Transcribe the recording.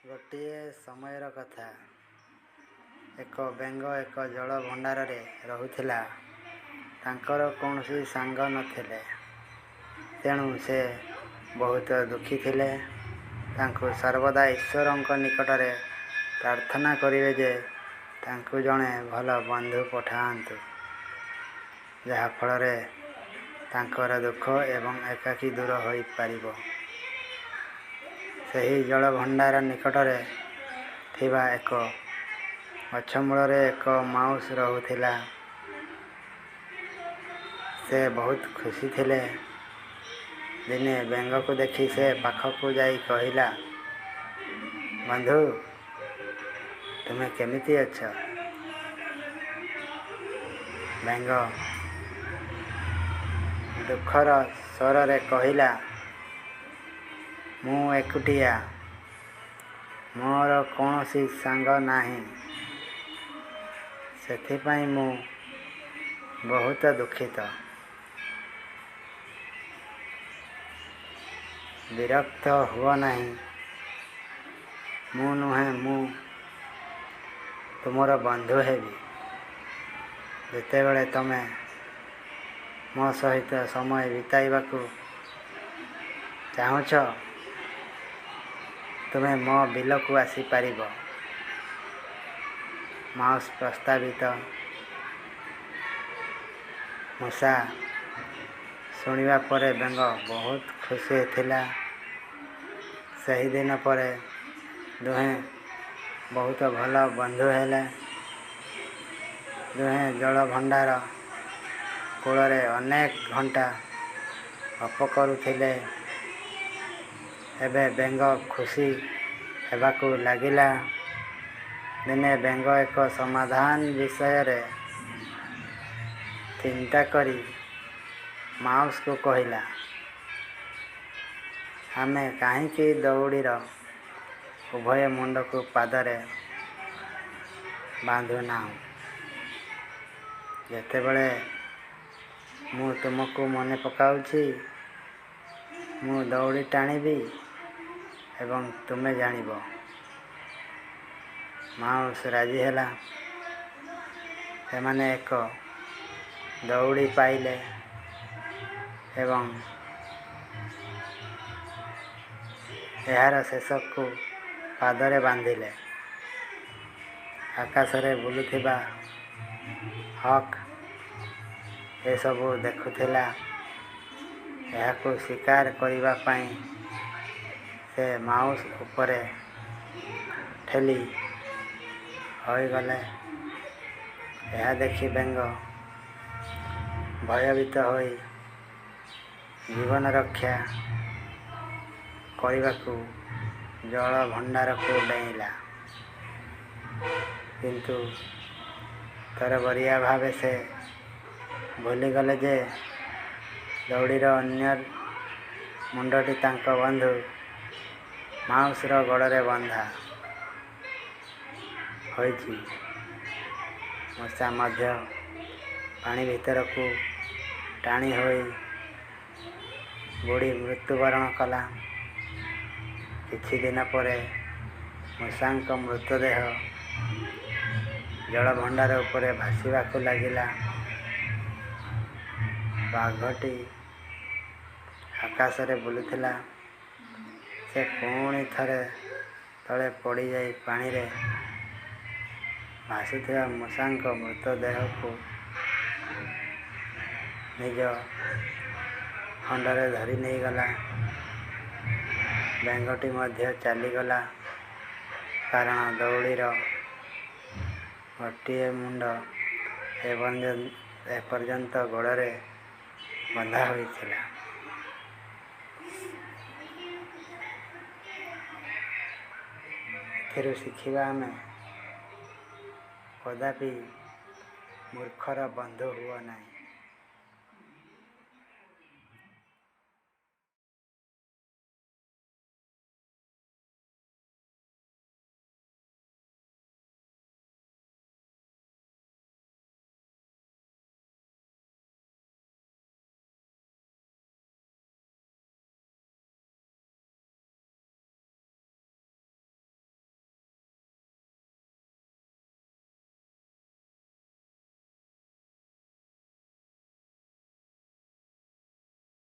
ଗୋଟିଏ ସମୟର କଥା। ଏକ ବେଙ୍ଗ ଏକ ଜଳଭଣ୍ଡାରରେ ରହୁଥିଲା। ତାଙ୍କର କୌଣସି ସାଙ୍ଗ ନଥିଲେ, ତେଣୁ ସେ ବହୁତ ଦୁଃଖୀ ଥିଲେ। ତାଙ୍କୁ ସର୍ବଦା ଈଶ୍ୱରଙ୍କ ନିକଟରେ ପ୍ରାର୍ଥନା କରିବେ ଯେ ତାଙ୍କୁ ଜଣେ ଭଲ ବନ୍ଧୁ ପଠାନ୍ତୁ, ଯାହା ଫଳରେ ତାଙ୍କର ଦୁଃଖ ଏବଂ ଏକାକୀ ଦୂର ହୋଇପାରିବ। ସେହି ଜଳଭଣ୍ଡାର ନିକଟରେ ଥିବା ଏକ ଗଛ ମୂଳରେ ଏକ ମାଉସ ରହୁଥିଲା। ସେ ବହୁତ ଖୁସି ଥିଲେ। ଦିନେ ବେଙ୍ଗକୁ ଦେଖି ସେ ପାଖକୁ ଯାଇ କହିଲା, "ବନ୍ଧୁ, ତୁମେ କେମିତି ଅଛ?" ବେଙ୍ଗ ଦୁଃଖର ସ୍ୱରରେ କହିଲା, "ମୁଁ ଏକୁଟିଆ। ମୋର କୌଣସି ସାଙ୍ଗ ନାହିଁ। ସେଥିପାଇଁ ମୁଁ ବହୁତ ଦୁଃଖିତ।" "ବିରକ୍ତ ହୁଅ ନାହିଁ। ମୁଁ ନୁହେଁ, ମୁଁ ତୁମର ବନ୍ଧୁ ହେବି। ଯେତେବେଳେ ତମେ ମୋ ସହିତ ସମୟ ବିତାଇବାକୁ ଚାହୁଁଛ, ତୁମେ ମୋ ବିଲକୁ ଆସିପାରିବ।" ମାଉସ ପ୍ରସ୍ତାବିତ ମୂଷା ଶୁଣିବା ପରେ ବେଙ୍ଗ ବହୁତ ଖୁସି ଥିଲା। ସେହିଦିନ ପରେ ଦୁହେଁ ବହୁତ ଭଲ ବନ୍ଧୁ ହେଲେ। ଦୁହେଁ ଜଳଭଣ୍ଡାର କୂଳରେ ଅନେକ ଘଣ୍ଟା ଗପ କରୁଥିଲେ। ଏବେ ବେଙ୍ଗ ଖୁସି ହେବାକୁ ଲାଗିଲା। ଦିନେ ବେଙ୍ଗ ଏକ ସମାଧାନ ବିଷୟରେ ଚିନ୍ତା କରି ମାଉସକୁ କହିଲା, "ଆମେ କାହିଁକି ଦଉଡ଼ିର ଉଭୟ ମୁଣ୍ଡକୁ ପାଦରେ ବାନ୍ଧୁନାହୁଁ? ଯେତେବେଳେ ମୁଁ ତୁମକୁ ମନେ ପକାଉଛି, ମୁଁ ଦଉଡ଼ି ଟାଣିବି ଏବଂ ତୁମେ ଜାଣିବ।" ମାଉସ ରାଜି ହେଲା। ସେମାନେ ଏକ ଦଉଡ଼ି ପାଇଲେ ଏବଂ ଏହାର ଶେଷକୁ ପାଦରେ ବାନ୍ଧିଲେ। ଆକାଶରେ ବୁଲୁଥିବା ହକ୍ ଏସବୁ ଦେଖୁଥିଲା। ଏହାକୁ ଶିକାର କରିବା ପାଇଁ ସେ ମାଉସ ଉପରେ ଠେଲି ହୋଇଗଲେ। ଏହା ଦେଖି ବେଙ୍ଗ ଭୟଭୀତ ହୋଇ ଜୀବନ ରକ୍ଷା କରିବାକୁ ଜଳଭଣ୍ଡାରକୁ ଡେଇଁଲା। କିନ୍ତୁ ତରବରିଆ ଭାବେ ସେ ଭୁଲିଗଲେ ଯେ ଦଉଡ଼ିର ଅନ୍ୟ ମୁଣ୍ଡଟି ତାଙ୍କ ବନ୍ଧୁ ମାଉସର ଗୋଡ଼ରେ ବନ୍ଧା ହୋଇଛି। ମୂଷା ମଧ୍ୟ ପାଣି ଭିତରକୁ ଟାଣି ହୋଇ ବୁଡ଼ି ମୃତ୍ୟୁବରଣ କଲା। କିଛି ଦିନ ପରେ ମୂଷାଙ୍କ ମୃତଦେହ ଜଳଭଣ୍ଡାର ଉପରେ ଭାସିବାକୁ ଲାଗିଲା। ବାଘଟି ଆକାଶରେ ବୁଲୁଥିଲା। ସେ ପୁଣି ଥରେ ତଳେ ପଡ଼ିଯାଇ ପାଣିରେ ଭାସୁଥିବା ମୂଷାଙ୍କ ମୃତଦେହକୁ ନିଜ ହଣ୍ଡରେ ଧରି ନେଇଗଲା। ବେଙ୍ଗଟି ମଧ୍ୟ ଚାଲିଗଲା, କାରଣ ଦଉଡ଼ିର ଗୋଟିଏ ମୁଣ୍ଡ ଏପର୍ଯ୍ୟନ୍ତ ଗୋଡ଼ରେ ବନ୍ଧା ହୋଇଥିଲା। ଏଥିରୁ ଶିଖିବା ଆମେ, କଦାପି ମୂର୍ଖର ବନ୍ଧୁ ହୁଅ ନାହିଁ।